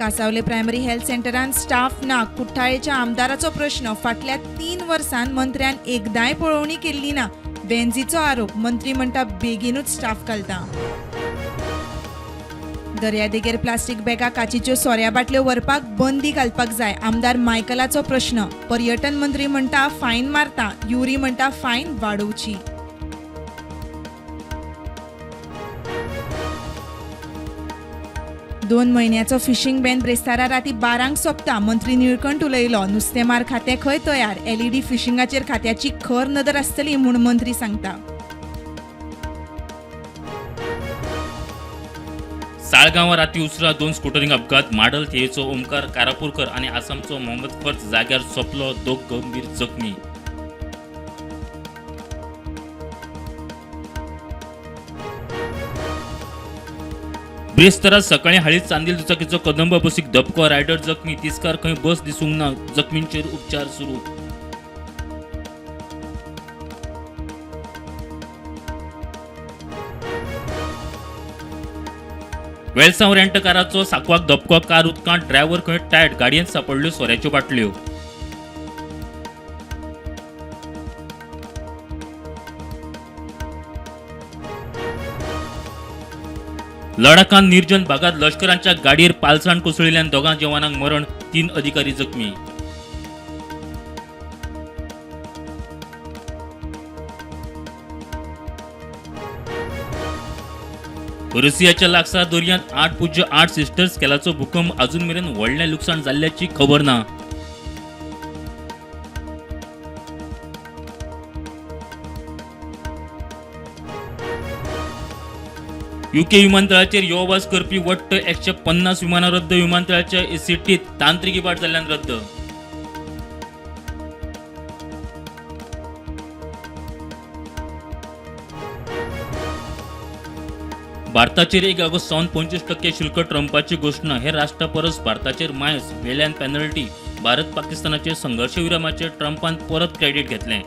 कासावले primary health सेंटरान staff ना. कुठ्ठाळेच्या आमदाराचो प्रश्न. फाटल्या 3 वर्सांत मंत्र्यान एकदांय पळोवणी केल्ली ना. वेन्झीचो आरोप. मंत्री म्हणटा बेगीनूच स्टाफ घालता. दर्यादेगेर प्लास्टीक बॅगां, काचीच्यो सोऱ्या बाटल्यो व्हरपाक बंदी घालपाक जाय. आमदार मायकलाचो प्रश्न. पर्यटन मंत्री म्हणटा फायन मारता. युरी म्हणटा फायन वाडोवची. दोन म्हयन्याचो फिशींग बॅन ब्रेस्तारा राती 12 सोंपता. मंत्री निळकंठ उलयलो. नुस्तेमार खातें खंय तयार. एलईडी फिशिंगाचेर खात्याची खर नदर आसतली म्हूण मंत्री सांगता. साळगांवां राती उसरां 2 स्कुटरींक अपघात. माडल थेयेचो ओमकार कारापूरकर आनी आसामचो मोहम्मद फर्ज जाग्यार सोंपलो. 2 गंभीर जखमी. ब्रेस्तारा सकाळीं हाळीत चांदील दुचाकीचो कदंब बसीक धपको. रायडर जखमी. तिस्कार खंय बस दिसूंक ना. जखमींचेर उपचार सुरू. वेलसांव रेंट काराचो सांकवाक धपको. कार उदकांत, ड्रायव्हर खंय टायट. गाडयेंत सांपडल्यो सोऱ्याच्यो बाटल्यो. लडाखांत निर्जन भागात लष्करांच्या गाडयेर पालसाण कोसळिल्ल्यान 2 जवानांक मरण, 3 अधिकारी जखमी. रशियाच्या लागसार दर्यांत 8.8 रिश्टर स्केलाचो भूकंप. अजून मेरेन व्हडलें लुकसाण जाल्ल्याची खबर ना. युके विमानतळाचेर यो वच करपी वट्ट 150 विमानां रद्द. विमानतळाच्या एसीटीत तांत्रिक इबाड जाल्ल्यान रद्द. भारताचेर 1 ऑगस्ट सावन 25% शुल्क ट्रंपाची घोशणा. हेर राष्ट्रां परस भारताचेर मायस, वेल्यान पेनल्टी. भारत पाकिस्तानाचेर संघर्श विरामाचेर ट्रंपान परत क्रेडीट घेतलें.